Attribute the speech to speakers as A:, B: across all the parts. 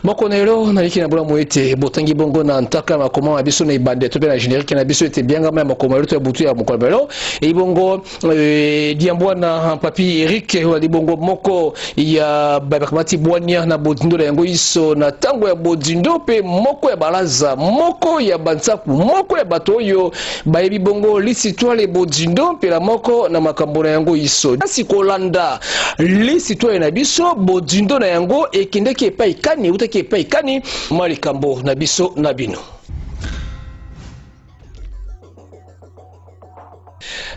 A: Moko na elo naliki na bolamu ete botangi bongo na ntaka ya makoma na biso na ebande to mpe na générique na biso ete biangama ya makoma elo to ya butu ya mokolo lelo eyi bongo diambwana papi Eric wali bongo moko ya bakamati bwania na bodindo na yango iso na ntango ya bodindo mpe moko ya balaza moko ya bansaku moko ya bato oyo bayebi bongo lisitwale bodindo mpela moko na makambo na yango iso. Kasi kolanda lisitwale na biso bodindo na yango ekendeki epai kani, eutaki epai kani, mwa likambo na biso na bino.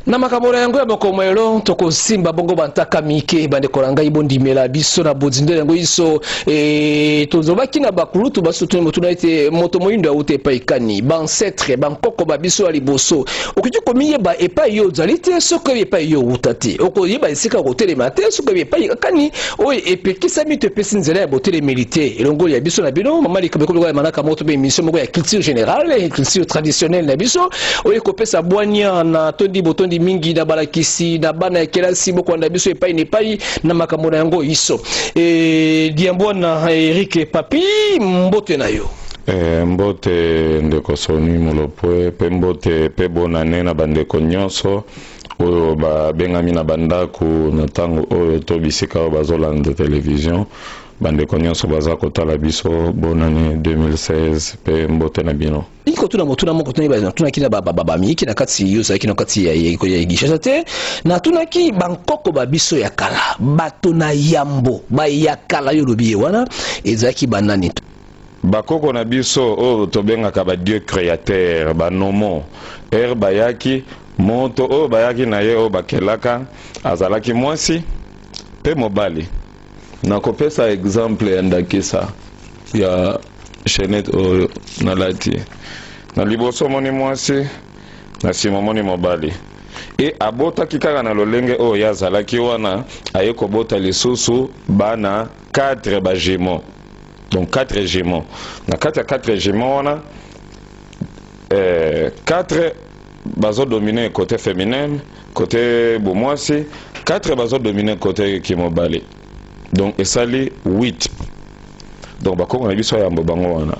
A: Na makambo na yango ya mokolo lelo tokosimba bongo bantaka mike. Bandeko na ngai, bondimela biso na bozindo yango iso. Tozobaki na bakulutu basutu motuna ete moto moyindo auta epai kani, baancêtre bankoko ba biso ya liboso. Okoki komiyeba epai yo ozali te soki oyebi epai yo outa te. Okoyeba esika kotelema te soki oyebi epai kani oyo epekisami to epesi nzela ya botelemeli te. Elongo ya biso na bino mama likambo ekomi lokola manaka moko to mpe émission moko ya culture générale, culture traditionnelle na biso oyo ekopesa bwania na tondi botondi mingi na balakisi na bana ya kelasi bokolanda biso epai na epai na makambo na yango iso. Diambwana Eric Papi, mbote na yo.
B: Mbote ndeko Soni Molopwe, pe mbote pe bonane na bandeko nyonso oyo babengami na bandako na ntango oyo to bisika oyo bazolanda television. Bandeko nyonso baza kotala biso, bonane 2016 pe mbote na bino.
A: Lingi kotuna motuna moko natunaki na bamiyiki na kati yo ozalaki na kati ya Kinshasa te. Natunaki bankoko ba biso ya kala, bato na yambo baya kala, yo olobi ye wana ezalaki banani?
B: Bakoko na biso oyo tobengaka ba dieu créateur, banomo ere bayaki, moto oyo bayaki na ye oyo bakelaka azalaki mwasi mpe mobali. Nakopesa exemple ya ndakisa ya chaînette oyo nalati. Na liboso omoni mwasi, na nsima omoni mobali. E abotaki kaka na lolenge oyo ye azalaki wana, aye kobota lisusu bana 4 ba jumeaux. Donc 4 jumeaux. Na kati ya 4 jumeaux wana, 4 bazo dominer côté féminin, côté bomwasi, 4 bazo dominer côté kimobali. Donc esali 8. Donc bakoko na biso yambo bango wana.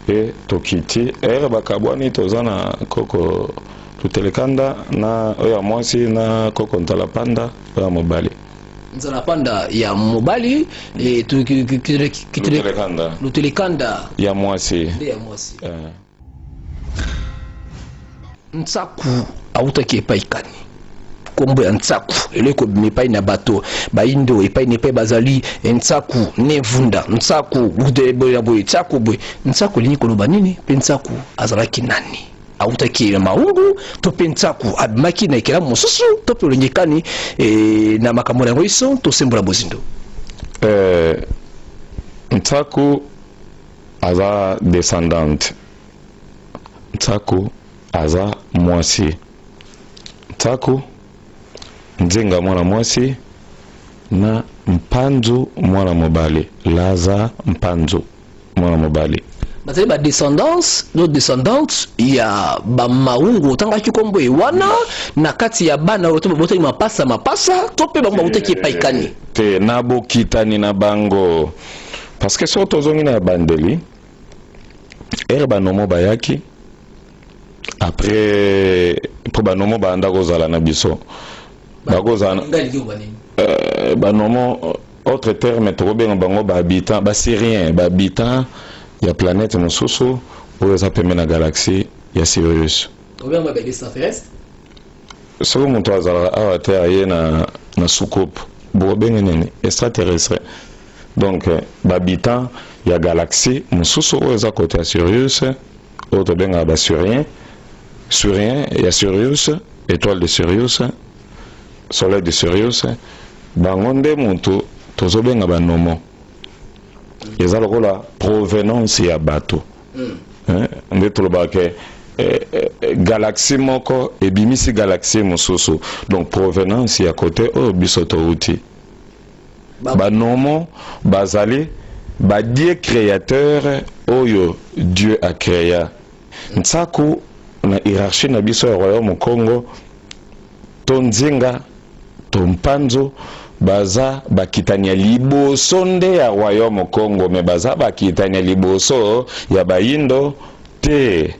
B: E tokiti ere bakabwani, toza na koko Lutelekanda na oyo ya mwasi na koko Nzalapanda oyo ya mobali.
A: Nzalapanda ya mobali
B: Lutelekanda.
A: Lutelekanda
B: ya mwasi.
A: Nde ya mwasi. Ntsaku autaki epai kani? Kombo ya Ntsaku eloko ekobima epai na bato baindo epai na epai bazali Ntsaku ne vunda Ntsaku boye na boye Ntsaku boye. Ntsaku elingi koloba nini? Mpe Ntsaku azalaki nani? Autaki na maungu to mpe Ntsaku abimaki na ekelamu mosusu to mpe olenge kani? Na makambo na yango iso tosembola bozindo.
B: Ntsaku aza descendante. Ntsaku aza mwasi. Ntsaku Nzinga mwana mwasi na Mpanzu mwana mobali. Laza Mpanzu mwana mobali.
A: Bazali ba descendance no descendante ya bamaungu otangaki kombo ye wana na kati ya bana oyo to babotaki mapasa mapasa to mpe bango babotaki epai kani?
B: Te, na bokitani na bango. Parce que soki tozongi na ebandeli, ere banomo bayaki après, mpo banomo banda kozala na biso, bakozala banomo, autre terme tokobenga bango bahabitant, basyrien, bahabitant ya planète mosusu oyo eza pembe na galaxie ya Sirius. Soki moto azalaka awa te, aye na soucoupe, bokobenge nini? Extraterrestre. Donc bahabitant ya galaxie mosusu oyo eza côté ya Sirius, oyo tobengaka basyrien, syrien ya Sirius, étoile de Sirius, soleil de Sirius, bango nde motu tozobenga banomo. Eza lokola provenance ya bato. Nde tolobaka ke galaxie moko ebimisi galaxie mosusu. Donc provenance ya côté oyo biso touti. Banomo bazali badie créateur oyo Dieu acréa. Ntsaku na hiérarchie na biso ya royaume Congo, to Nzinga to Mpanzu. Baza bakitani ya liboso nde ya royaume Congo, mais baza bakitani ya liboso ya bayindo te.